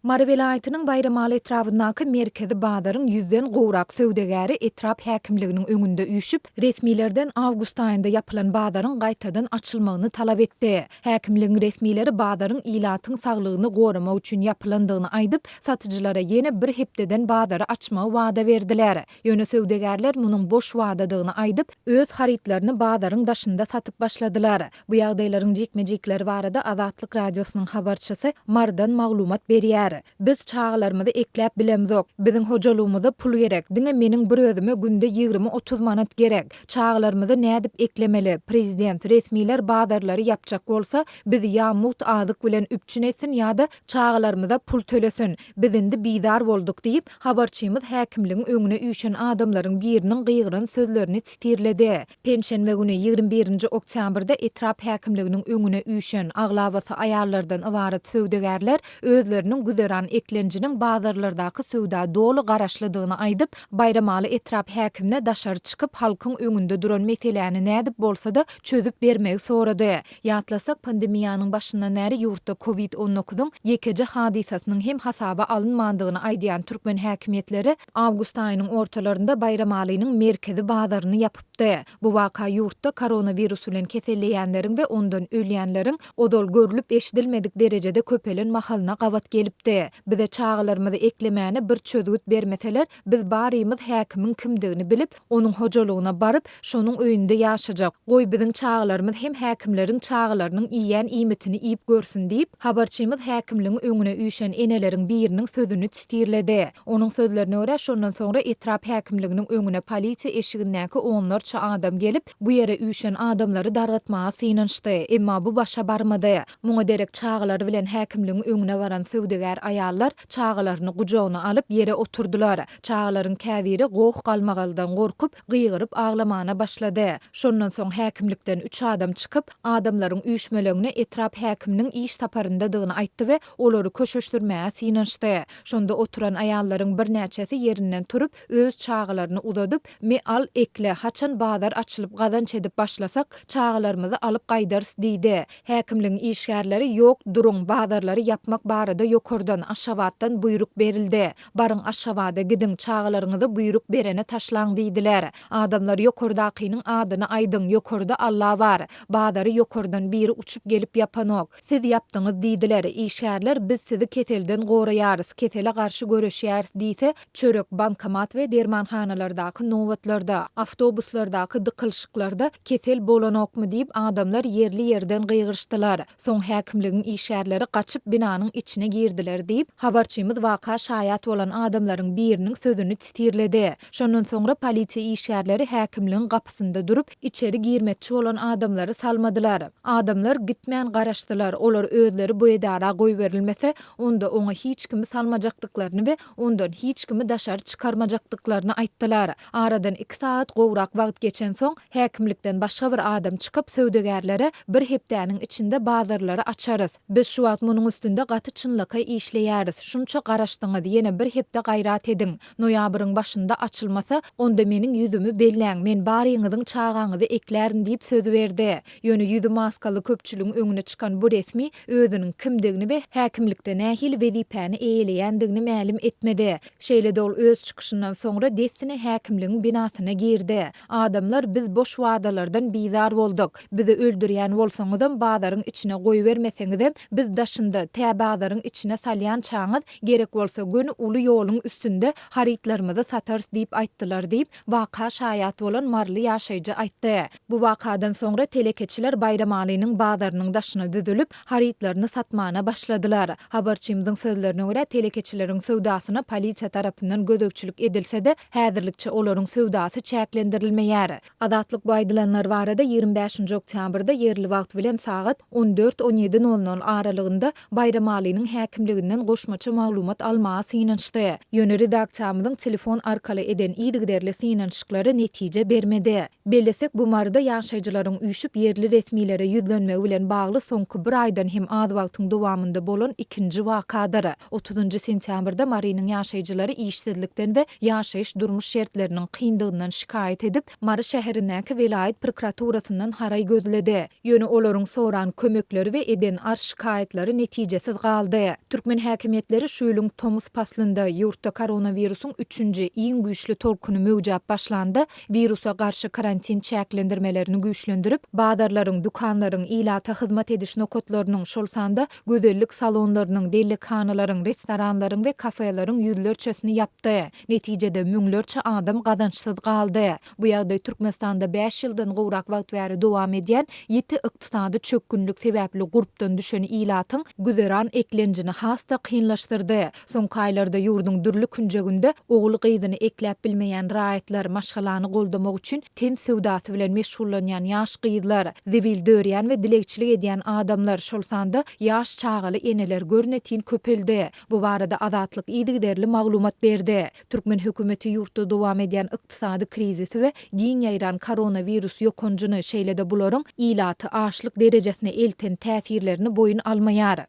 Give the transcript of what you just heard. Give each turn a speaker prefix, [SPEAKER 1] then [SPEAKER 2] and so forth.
[SPEAKER 1] Mary welaýatynyň Baýramaly etrabyndaky merkezi bazaryň ýüzden gowrak söwdagäri etrap häkimliginiň öňünde üýşüp, resmilerden awgust aýynda ýapylan bazaryň gaýtadan açylmagyny talap etdi. Häkimligiň resmileri bazaryň ilatyň saglygyny goramak üçin ýapylandygyny aýdyp, satyjylara ýene bir hepdeden bazary açmagy wada berdiler. Ýöne söwdagärler munuň boş wadadygyny aýdyp, öz harytlaryny bazaryň daşynda satyp başladylar. Bu ýagdaýlaryň jikme-jikleri barada Azatlyk Radiosynyň habarçysy Marydan maglumat berýär. Biz çagalarymyzy ekläp bilemzok. Biziň hojalygymyza pul gerek. Diňe meniň bir özüme günde 20-30 manat gerek. Çagalarymyzy nädip eklemeli? Prezident, resmiler bazarlary ýapjak bolsa, bizi ýa mugt azyk bilen üpjün etsin ýa-da çagalarymyza pul tölesin. Biz indi bizar bolduk diýip, habarçymyz häkimligiň öňüne üýşen adamlaryň biriniň gygyran sözlerini sitirledi. Penşenbe güni, 21-nji oktýabrda etrap häkimliginiň öňüne üýşen, aglabasy aýallardan ybarat söwdagärler özleriniň güzeran eklenjiniň bazarlardaky söwda doly garaşlydygyny aýdyp, Baýramaly etrap häkimine daşary çykyp, halkyň öňünde duran meseläni nädip bolsa-da çözüp bermegi sorady. Ýatlasak, pandemiýanyň başyndan bäri ýurtda Covid 19-yň ýekeje hadysasynyň hem hasaba alynmandygyny aýdýan türkmen häkimiýetleri awgust aýynyň ortalarynda Baýramalynyň merkezi bazaryny ýapypdy. Bu waka ýurtda koronawirus bilen keselleýänleriň we ondan ölýänleriň ozal görlüp-eşidilmedik derejede köpelen mahalyna gabat gelipdi. Bize çagalarymyzy eklemäne bir çözgüt bermeseler, biz barymyz häkimiň kimdigini bilip, Onuň hojalygyna baryp, şonuň öýünde ýaşajak. Goý, biziň çagalarymyz hem häkimleriň çagalarynyň iýýän iýmitini iýip görsün diýip, habarçymyz häkimligiň öňüne üýşen eneleriň biriniň sözüni sitirledi. Onuň sözlerine görä, şondan soňra etrap häkimliginiň öňüne polisiýa eşigindäki onlarça adam gelip, bu ýere üýşen adamlary dargatmaga synanyşdy. Emma bu başa barmady. Muňa derek çagalary bilen häkimligiň öňüne baran söwdagär aýallar çagalaryny gujagyna alyp, ýere oturdylar. Çagalaryň käbiri goh-galmagaldan gorkup, gygyryp aglamana başlady. Şondan soň häkimlikden üç adam çykyp, adamlaryň üýşmeleňine etrap häkiminiň iş saparyndadygyny aýtdy we olary köşeşdirmäge synanyşdy. Şonda oturan aýallaryň birnäçesi ýerinden turup, öz çagalaryny uzadyp, Me al, ekle, haçan bazar açylyp gazanç edip başlasak, çagalarymyzy alyp gaýdarys diýdi. Häkimligiň işgärleri Ýok, duruň, bazarlary ýapmak barada ýokardan, Aşgabatdan buýruk berildi. Baryň Aşgabada gidiň, çagalaryňyzy buýruk berene taşlaň diýdiler. Adamlar ýokardakynyň adyny aýdyň, ýokarda Alla bar. Bazary ýokardan biri uçup gelip ýapanok. Siz ýapdyňyz diýdiler. Işgärler biz sizi keselden goraýarys, kesele garşy göreşýäris diýse, çörek, bankomat we dermanhanalardaky nobatlarda, awtobuslardaky dykylyşyklarda kesel bolanokmy diýip adamlar ýerli-ýerden gygyryşdylar. Soň häkimligiň işgärleri gaçyp binanyň içine girdiler diýip, habarçymyz waka şaýat bolan adamlaryň biriniň sözüni sitirledi. Şondan soňra polisiýa işgärleri häkimligiň gapysynda durup, içeri girmekçi bolan adamlary salmadylar. Adamlar gitmän garaşdylar, olar özleri bu edara goýberilmese, onda oňa hiç kimi salmajakdyklaryny we ondan hiç kimi daşary çykarmajakdyklaryny aýtdylar. Aradan iki sagat gowrak wagt geçensoň, häkimlikden başga bir adam çykyp, söwdagärlere bir hepdäniň içinde bazarlary açarys. Biz şu wagt munuň üstünde gaty çynlakaý işleýäris. Şunça garaşdyňyz, ýene bir hepde gaýrat ediň. Noýabryň başynda açylmasa, onda meniň ýüzümi belläň, men baryňyzyň çagaňyzy eklärin diýip söz berdi. Ýöne ýüzi maskaly köpçüligiň öňüne çykan bu resmi özüniň kimdigini we häkimlikde nähili wezipäni eýeleýändigini mälim etmedi. Şeýle-de ol öz çykyşyndan soňra dessine häkimligiň binasyna girdi. Adamlar biz boş wadalardan bizar bolduk. Bizi öldürýän bolsaňyzam, bazaryň içine goýbermeseňizem, biz daşynda, tä bazaryň içine salýançaňyz, gerek bolsa göni uly ýoluň üstünde harytlarymyzy satarys diýip aýtdylar diýip, waka şaýat bolan maryly ýaşaýjy aýtdy. Bu wakadan soňra telekeçiler Baýramalynyň bazarynyň daşyna düzülip, harytlaryny satmana başladylar. Habarçymyzyň sözlerine görä, telekeçileriň söwdasyna polisiýa tarapyndan gözegçilik edilse-de, häzirlikçe olaryň söwdasy çäklendirilmeýär. Azatlyk bu aýdylanlar barada 25-nji oktýabrda ýerli wagt bilen sagat 14, 17 nol nol aralygynda Baýramalynyň häkimliginden goşmaça maglumat almaga synanyşdy. Ýöne redaksiýamyzyň telefon arkaly eden yzygiderli synanyşyklary netije bermedi. Bellesek, bu Maryda ýaşaýjylaryň üýşüp ýerli resmilere ýüzlenmegi bilen bagly soňky bir aýdan hem az wagtyň dowamynda bolan ikinji wakadyr. Otuzynjy sentýabrda Marynyň ýaşaýjylary işsizlikden we ýaşaýyş-durmuş şertleriniň kyndygyndan şikaýat edip, Mary şäherindäki welaýat prokuraturasyndan haraý gözledi. Ýöne olaryň soran kömekleri we eden arz-şikaýatlary netijesiz galdy. Türkmen häkimiýetleri şu ýylyň tomus paslynda, ýurtda koronawirusyň üçünji, iň güýçli tolkuny möwjäp başlanda, wirusa garşy karantin çäklendirmelerini güýçlendirip, bazarlaryň, dükanlaryň, ilata hyzmat ediş nokatlarynyň, şol sanda gözellik salonlarynyň, dellekhanalaryň, restoranlaryň we kafeleriň ýüzlerçesini ýapdy. Netijede, müňlerçe adam gazançsyz galdy. Bu ýagdaý Türkmenistanda bäş ýyldan gowrak wagt bäri dowam edýän ýiti ykdysady çökgünlik sebäpli gurpdan düşen ilatyň güzeran eklenjini has-da kynlaşdyrdy. Soňky aýlarda ýurduň dürli künjeginde ogul-gyzyny ekläp bilmeýän raýatlar, maşgalany goldamak üçin ten söwdasy bilen meşgullanýan ýaş gyzlar, zibil dörýän we dilegçilik edýän adamlar, şol sanda ýaş çagaly eneler görnetin köpeldi. Bu barada Azatlyk yzygiderli maglumat berdi. Türkmen hökümeti ýurtda dowam edýän ykdysady krizisi we giň ýaýran koronawirus ýokanjyny, şeýle-de bularyň ilaty açlyk derejesine elten täsirlerini boýun almaýar.